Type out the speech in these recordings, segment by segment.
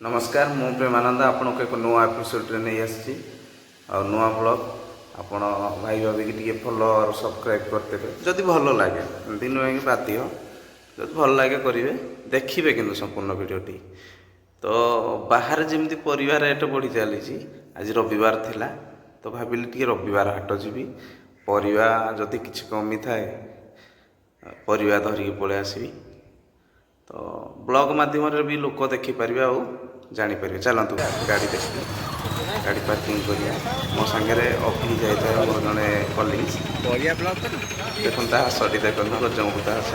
ନମସ୍କାର, ମୁଁ ପ୍ରେମାନନ୍ଦ ଆପଣଙ୍କୁ ଏକ ନୂଆ ଏପିସୋଡ଼ରେ ନେଇ ଆସିଛି ଆଉ ନୂଆ ବ୍ଲଗ୍। ଆପଣ ଭାଇ ଭାବିକି ଟିକେ ଫଲୋ ଆଉ ସବସ୍କ୍ରାଇବ୍ କରିଦେବେ ଯଦି ଭଲ ଲାଗେ। ଏମିତି ନୁହେଁ କି ବାଧ୍ୟ, ଯଦି ଭଲ ଲାଗେ କରିବେ, ଦେଖିବେ କିନ୍ତୁ ସମ୍ପୂର୍ଣ୍ଣ ଭିଡ଼ିଓଟି। ତ ବାହାରେ ଯେମିତି ପରିବା ରେଟ୍ ବଢ଼ି ଚାଲିଛି, ଆଜି ରବିବାର ଥିଲା ତ ଭାବିଲି ଟିକେ ରବିବାର ହାଟ ଯିବି, ପରିବା ଯଦି କିଛି କମିଥାଏ ପରିବା ଧରିକି ପଳେଇ ଆସିବି। ତ ବ୍ଲଗ୍ ମାଧ୍ୟମରେ ବି ଲୋକ ଦେଖିପାରିବେ ଆଉ ଜାଣିପାରିବେ। ଚାଲନ୍ତୁ, ଗାଡ଼ି ଦେଖିବେ, ଗାଡ଼ି ପାର୍କିଂ କରିବା। ମୋ ସାଙ୍ଗରେ ଅଭି ଯାଇଥାଏ, ମୋର ଜଣେ କଲିଗ୍ସ। ଦେଖନ୍ତୁ ତା ହସଟି, ଦେଖନ୍ତୁ ଗଜମୁଖ ହସ।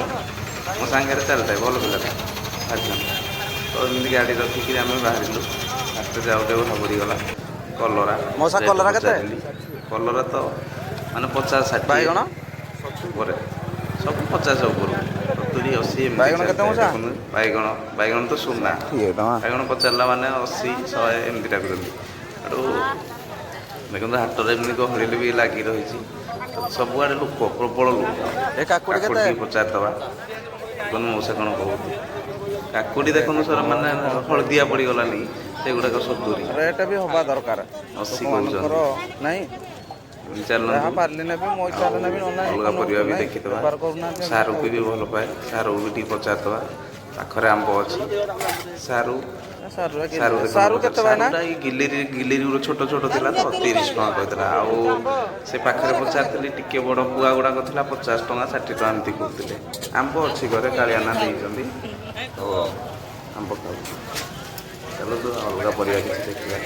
ମୋ ସାଙ୍ଗରେ ଚାଲିଥାଏ, ଭଲ ପିଲାଟା ଭାରିଛନ୍ତି। ତ ଏମିତି ଗାଡ଼ି ରଖିକିରି ଆମେ ବାହାରିଲୁ। ଫାଷ୍ଟ ଯାଉ ଯାଉ ହାବୁଡ଼ିଗଲା କଲରା। ମଉସା, ରେଟ୍ କଲରା କେତେ? ପଚାରିଲି। କଲରା ତ ମାନେ 50 60 ବାଇଗଣ? ଉପରେ, ସବୁ 50 ଉପରକୁ, 70 80 ଏମିତି ବାଇଗଣ କେତେ ଚାଲିଥାଏ। ମଉସା? ଦେଖନ୍ତୁ ବାଇଗଣ, ବାଇଗଣ ତ ସୁନା। 60 ଟଙ୍କା। ବାଇଗଣ ପଚାରିଲା ମାନେ 80 100 ଏମିତି ଡାକୁଛନ୍ତି। ହେଠୁ ଦେଖନ୍ତୁ, ହାଟରେ ଏମିତି ଗହଳି ବି ଲାଗି ରହିଛି। ତ ସବୁଆଡ଼େ ଲୋକ, ପ୍ରବଳ ଲୋକ। ଏ କାକୁଡ଼ି କାକୁଡ଼ି କେତେ? ଟିକେ ପଚାରିଦେବା। ଦେଖନ୍ତୁ ମଉସା କ'ଣ କହୁଛି। କାକୁଡ଼ି ଦେଖନ୍ତୁ ସାର୍, ମାନେ ହଳଦିଆ ପଡ଼ିଗଲାନି, ସେଗୁଡ଼ାକ 70। ରେଟ୍ ବି ହବା ଦରକାର 80 ଲୋକମାନଙ୍କର। କହୁଛନ୍ତି। ନାଇଁ, ଚାଲନ୍ତୁ। ଯାହା ପାରିଲେ ନେବେ, ମୋ ଇଚ୍ଛାରେ ନେବି, ନହେଲେ ନାହିଁ। ଅଲଗା ପରିବା ବି ନାଇଁ, ଦେଖିଦେବା। ବେପାର କରୁନାହାନ୍ତି। ସାରୁକୁ ବି ଭଲ ପାଏ, ସାରୁକୁ ବି ଟିକେ ପଚାରିଦେବା। ପାଖରେ ଆମ୍ବ ଅଛି, ସାରୁ। ସାରୁ। ସାରୁ ଦେଖନ୍ତୁ। ସାରୁ କେତେ ଭାଇନା? ସାରୁଟା ଏଇ ଗିଲିରି ଗିଲିରି ଗୁଡ଼ା ଛୋଟ ଛୋଟ ଥିଲା ତ 30 ଟଙ୍କା କହିଥିଲା। ଆଉ ସେ ପାଖରେ ପଚାରିଥିଲି, ଟିକେ ବଡ଼ ପୁଆ ଗୁଡ଼ାକ ଥିଲା, 50 ଟଙ୍କା 60 ଟଙ୍କା ଏମିତି କହୁଥିଲେ। ଆମ୍ବ ଅଛି ଘରେ, କାଳିଆନା ଦେଇଛନ୍ତି ତ ଆମ୍ବ ଖାଉଛି। ଚାଲନ୍ତୁ, ଅଲଗା ପରିବା କିଛି ଦେଖିବା।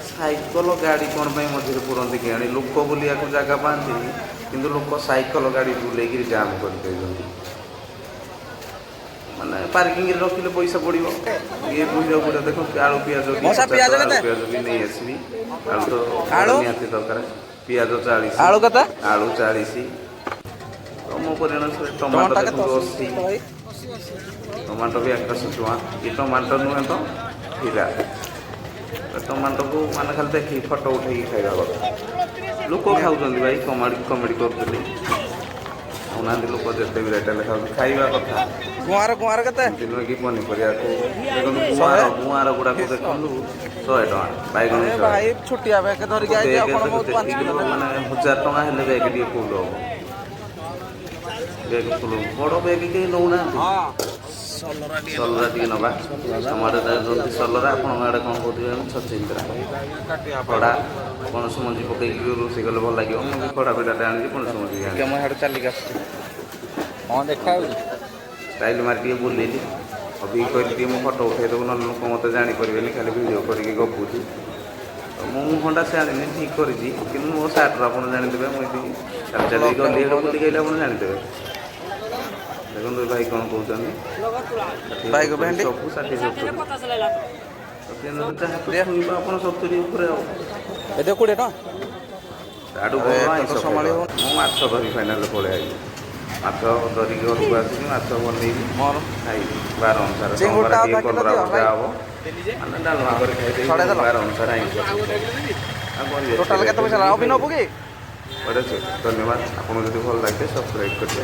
ସାଇକେଲ ଗାଡ଼ି କ'ଣ ପାଇଁ ମଝିରେ ପୁରନ୍ତି କେଜାଣି? ଲୋକ ବୁଲିବାକୁ ଜାଗା ପାଆନ୍ତିନି, କିନ୍ତୁ ଲୋକ ସାଇକେଲ ଗାଡ଼ି ବୁଲେଇକିରି ଜାମ୍ କରିଦେଉଛନ୍ତି। ମାନେ ପାର୍କିଂରେ ରଖିଲେ ପଇସା ପଡ଼ିବ, ଇଏ ବୁଝିବାକୁ ପଡ଼ିବ। ଦେଖ, ଆଳୁ ପିଆଜ ବି ମଉସା, ପିଆଜ ପଚାରିଦେବା, ଆଳୁ କେତେ? ପିଆଜ ବି ନେଇ ଆସିବି। ଆଳୁ ତ ଆଳୁ? ନିହାତି ଦରକାର। ପିଆଜ 40। ଆଳୁ କେତେ? ଆଳୁ 40। ତ ମୋ ପରିମାଣ ଟମାଟୋ ଟମାଟୋ କେତେ? ଦେଖନ୍ତୁ, 80। ଭାଇ। ଟମାଟୋ ବି ଆକାଶ ଛୁଆଁ। ଏ ଟମାଟୋ ନୁହେଁ ତ ହୀରା। ଟମାଟୋକୁ ମାନେ ଖାଲି ଦେଖିକି ଫଟୋ ଉଠେଇକି ଖାଇବା କଥା। ଲୋକ ଖାଉଛନ୍ତି ଭାଇ, କମେଡ଼ି କମେଡ଼ି କରୁଥିଲି, ଖାଉନାହାନ୍ତି ଲୋକ? ଯେତେ ବି ରେଟ୍ ହେଲେ ଖାଉଛନ୍ତି, ଖାଇବା କଥା। ଗୁଆଁର, ଗୁଆଁର କେତେ? ଏମିତି ନୁହେଁ କି ପନିପରିବାକୁ। ଦେଖନ୍ତୁ ଗୁଆଁର, ଗୁଆଁର ଗୁଡ଼ାକୁ ଦେଖନ୍ତୁ, 100 ଟଙ୍କା। ବାଇଗଣ ଆରେ 100। ଭାଇ, ଛୋଟିଆ ବ୍ୟାଗ ଧରିକି ଆଇଛି। ବ୍ୟାଗ ଆଉ କଣ ମୁଁ 5 ଯେତିକି କିଲୋ ମାନେ 1000 ଟଙ୍କା ହେଲେ ବ୍ୟାଗ ଟିକେ ଫୁଲ ହବ। ବ୍ୟାଗ ଫୁଲ, ବଡ଼ ବ୍ୟାଗ କେହି ନେଉନାହାନ୍ତି। ସଲରା ଟିକେ ନେବା। ଆମ ଆଡ଼େ କହନ୍ତି ସଲରା, ଆପଣଙ୍କ ଆଡ଼େ କ'ଣ କହୁଥିବେ? ଛଚିନ୍ଦ୍ରା। ଖଡ଼ା, ପଣସ ମଞ୍ଜି ପକେଇକି ବି ରୋଷେଇ କଲେ ଭଲ ଲାଗିବ। ମୁଁ ବି ଖଡ଼ା ପିଠାଟେ ଆଣିଛି, ପଣସ ମଞ୍ଜି ବି ଆଣିଛି। ମୁଁ ସିଆଡ଼ୁ ଚାଲିକି ଆସୁଛି। ହଁ, ଦେଖା ଯାଉଛି। ଷ୍ଟାଇଲ୍ ମାରି ଟିକେ ବୁଲେଇଲି। ଅଭିକି କହିଲି ଟିକେ ମୋ ଫଟୋ ଉଠେଇଦେବୁ, ନହେଲେ ଲୋକ ମୋତେ ଜାଣିପାରିବେନି, ଖାଲି ଭିଡ଼ିଓ କରିକି ଗପୁଛି। ତ ମୁଁ ମୁହଁଟା ସେ ଆଣିନି, ଠିକ୍ କରିଛି, କିନ୍ତୁ ମୋ ସାର୍ଟରୁ ଆପଣ ଜାଣିଦେବେ। ମୁଁ ଏଠି ଚାଲି ଚାଲି ଗଲି, ଏଠି ବୁଲିକି ଆଇଲେ ଆପଣ ଜାଣିଦେବେ। ଦେଖନ୍ତୁ ଭାଇ କ'ଣ କହୁଛନ୍ତି। 60 ଭାଇ, 70, ଭେଣ୍ଡି? ସବୁ 60 70। ଯାହା ତ ଛୁଇଁବ ଆପଣ 70 ଉପରେ ଆଉ। ଏ ଦିଅ 20 ଟଙ୍କା। ତାଠୁ ଆରେ, ଭଲ ଏତେ ତ ଆଇଁଷ ସମ୍ଭାଳି ଖାଇବା। ହବନି। ମୁଁ ମାଛ ଧରି ଫାଇନାଲ ପଳେଇ ଆଇଲି। ମାଛ ଧରିକି ଘରକୁ ଆସିକି ମାଛ ବନେଇବି, ମୋର ଖାଇବି ବାର ଅନୁସାରେ। ଚିଙ୍ଗୁଡ଼ିଟା ସୋମବାର ଟିକେ 1/2 କିଲୋ କଲରା ଦିଅ, ଭଜା ଭାଇ। ହବ, ମାନେ ଡାଲମା କରି ଖାଇଦେଇ ଛଡ଼େଇ ଦେଲ? ବାର ଅନୁସାରେ ଆଇଁଷ ଆଉ କଣ? ଟୋଟାଲ କେତେ ପଇସା ହେଲା? ଅଭି, ନବୁ କି? ଅଛି। ଧନ୍ୟବାଦ। ଆପଣଙ୍କୁ ଯଦି ଭଲ ଲାଗେ ସବସ୍କ୍ରାଇବ୍ କରିବେ।